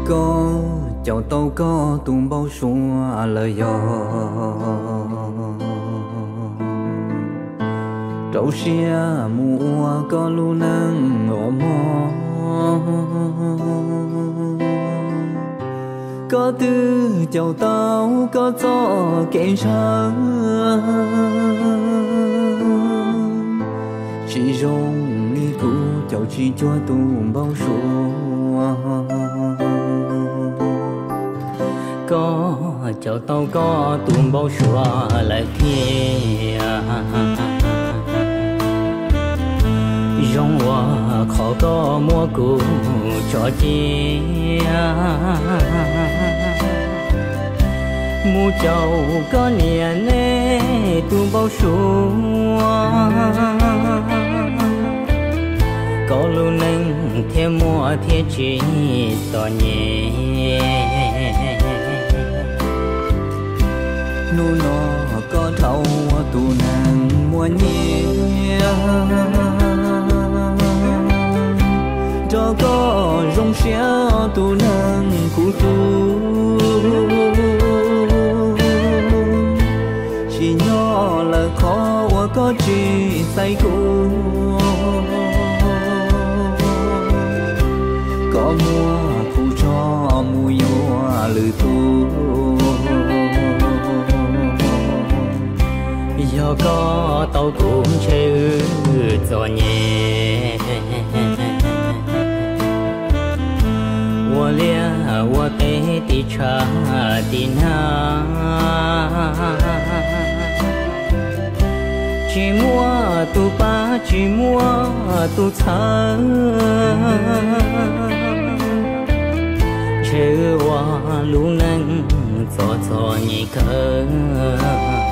Koj caum tau koj tus npau suav lawm yog rau siab mus ua koj lub neej uas mob. Koj twb caum tau koj txoj kev ntshaw, tsis zoo li kuv caum tsis cuag tus npau suav. Koj caum tau koj tus npau suav lawm thiab, zoo ua qhov koj muab kuv tso cia mus caum koj niam nej tus npau suav. Koj lub neej thiaj muaj thiaj tsis txom nyem. Hnub no koj dhau ua tus neeg muaj nyiaj, nrog koj zoo siab tus neeg kuv hlub, tsis nyob lawm qhov uas koj tsis xaiv kuv. Koj muab kuv tso mus yuav lwm tus, yog koj tau kuv ntshe wb txom nyem. Ua liaj ua teb tiv tshav tiv nag, tsis muaj tus pab tsis muaj tus txhawb, ntshe wb ua lub neej txom txom nyem kawg.